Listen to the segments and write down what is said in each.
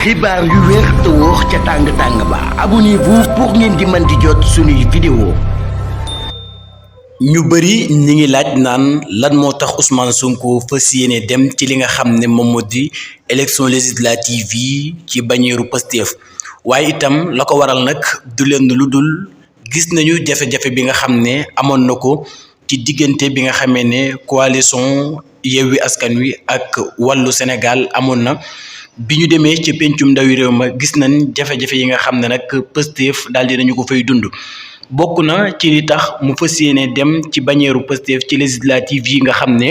xibaar yu wér te wóor ca tàng ba abonnez-vous pour ngeen di mën di jot suñuy vidéo. ñu bëri ñi ngi laaj naan lan moo tax Ousmane Sonko fas yéene dem ci li nga xam ne moom moo di élection législative yi ci bannière Pastef waaye itam la ko waral nag du leen lu dul gis nañu jafe-jafe bi nga xam ne amoon na ko ci diggante bi nga xamee ne coalition Yewwi Askan Wi ak Wallu Sénégal amoon na. bi ñu demee ci pencum ndawi réew ma gis nañ jafe-jafe yi nga xam ne nag Pastef daal di nañu ko fay dund bokk na ci li tax mu fas yéene dem ci bannière Pastef ci législative yi nga xam ne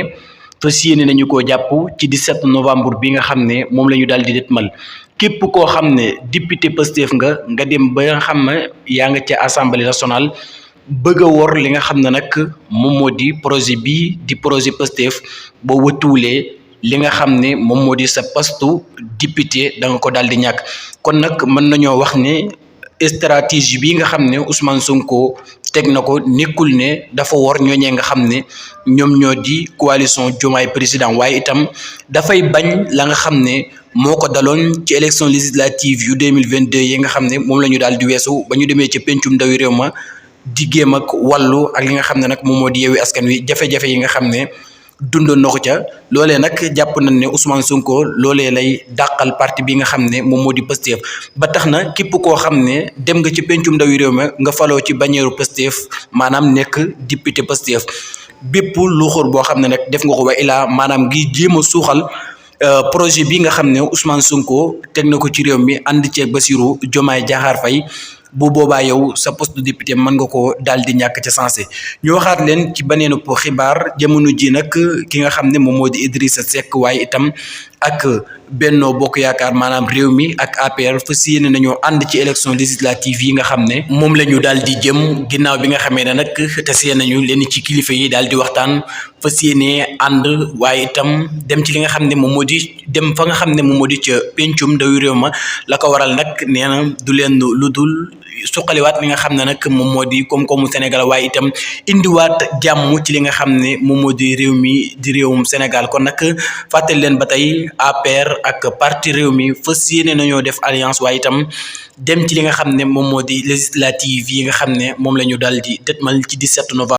fas yéene nañu koo jàpp ci 17 novembre bi nga xam ne moom la ñu daal di dëtmal képp koo xam ne député Pastef nga dem ba nga xam ne yaa nga ca assemblée nationale bëgg a wor li nga xam ne nag moom moo di projet bi di projet Pastef boo wëtuwulee li nga xam ne moom moo di sa postu député da nga ko daal di ñàkk kon nag mën nañoo wax ne stratégie bi nga xam ne Ousmane Sonko teg na ko nekkul ne dafa wor ñooñee nga xam ne ñoom ñoo di coalition Diomaye président waaye itam dafay bañ la nga xam ne moo ko daloon ci élection législative yu 2022 yi nga xam ne moom la ñu daal di weesu ba ñu demee ci pencum ndawi réew ma diggéem ak wàllu ak li nga xam ne nag moom moo di Yewwi Askan Wi jafe-jafe yi nga xam ne dundoon na ko ca loolee nag jàpp nañ ne Ousmane Sonko loolee lay dàqal parti bi nga xam ne moom moo di Pastef ba tax na képp koo xam ne dem nga ci pencum ndawi réew ma nga faloo ci bannière Pastef maanaam nekk député Pastef bépp luuxur boo xam ne nag def nga ko ba ilaa maanaam ngi jéem a suuxal projet bi nga xam ne Ousmane Sonko teg na ko ci réew mi ànd ceeg Bassirou Diomaye Diakhar Faye bu boobaa yow sa poste de député mën nga ko daal di ñàkk ca sensé ñu waxaat leen ci baneenu xibaar jamono ji nag ki nga xam ne moom moo di Idrissa Seck waaye itam ak Benno Bokk Yaakaar maanaam réew mi ak APR fas yéene nañoo ànd ci élection législative yi nga xam ne moom la ñu daal di jëm ginnaaw bi nga xamee ne nag tase nañu leen ci kilifa yi daal di waxtaan fas yéene ànd waaye itam dem ci li nga xam ne moom moo di dem fa nga xam ne moom moo di ca pencum ndawi réew ma la ko waral nag nee na du leen lu dul suqaliwaat li nga xam ne nag moom moo di koom-koomu Sénégal waaye itam indiwaat jàmm ci li nga xam ne moom moo di réew mi di réewum Sénégal kon nag fàttali leen ba tey APR ak parti réew mi fas yéene nañoo def alliance waaye itam dem ci li nga xam ne moom moo di législative yi nga xam ne moom la ñu daal di dëtmal ci 17 novembre